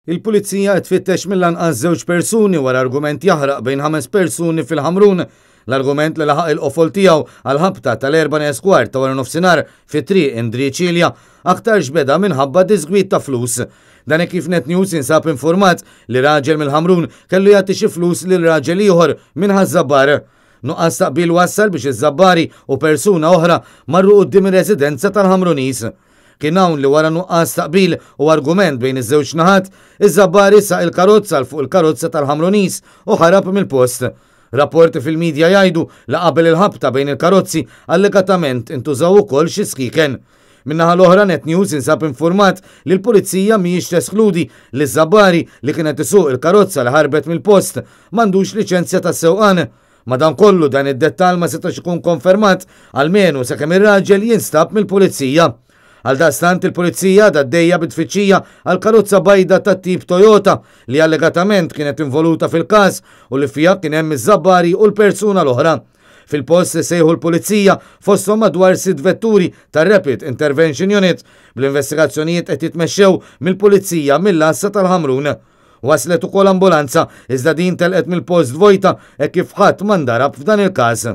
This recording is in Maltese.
Il-Pulizija qed tfittex mill-anqas żewġ persuni wara argument jaħraq bejn ħames persuni fil-Ħamrun. L-argument li laħaq il-qofol tiegħu għall-ħabta tal-erba' neqes kwart ta' wara nofsinhar fi Triq Indri Cilia aktarx beda minħabba diżgwid ta' flus. Dan hekk kif Net News jinsab infurmat li raġel mill-Ħamrun kellu jagħti xi flus lil raġel ieħor minn Ħaż-Żabbar. Nuqqas ta' qbil wassal biex iż-Żabbari u persuna oħra marru quddiem ir-residenza tal-Ħamruniż. Kien hawn li wara nuqqas ta' qbil u argument bejn iż-żewġ naħat, iż-Żabbari saq il-karozza 'l fuq il-karozza tal-Ħamruniż u ħarab mill-post. Rapporti fil-midja jgħidu li qabel il-ħabta bejn il-karozzi allegatament intużaw ukoll xi skieken. Min-naħa l-oħra Net News jinsab infurmat li l-Pulizija mhijiex teskludi li ż-Żabbari li kien qed isuq il-karozza li ħarbet mill-post m'għandux liċenzja tas-sewqan. Madankollu dan id-dettall ma setax ikun konfermat almenu sakemm ir-raġel jinstab mill-Pulizija. Għaldaqstant il-Pulizija għadha għaddejja bit-tfittxija għal karozza bajda tat-tip Toyota li allegatament kienet involuta fil-każ u li fiha kien hemm iż-Żabbari u l-persuna l-oħra. Fil-post sejħu l-Pulizija fosthom madwar sitt vetturi tar-Rapid Intervention Unit bl-investigazzjonijiet qed jitmexxew mill-Pulizija mill-Għassa tal-Ħamrun. Waslet ukoll ambulanza iżda din telqet mill-post vojta hekk kif ħadd ma ndarab f'dan il-każ.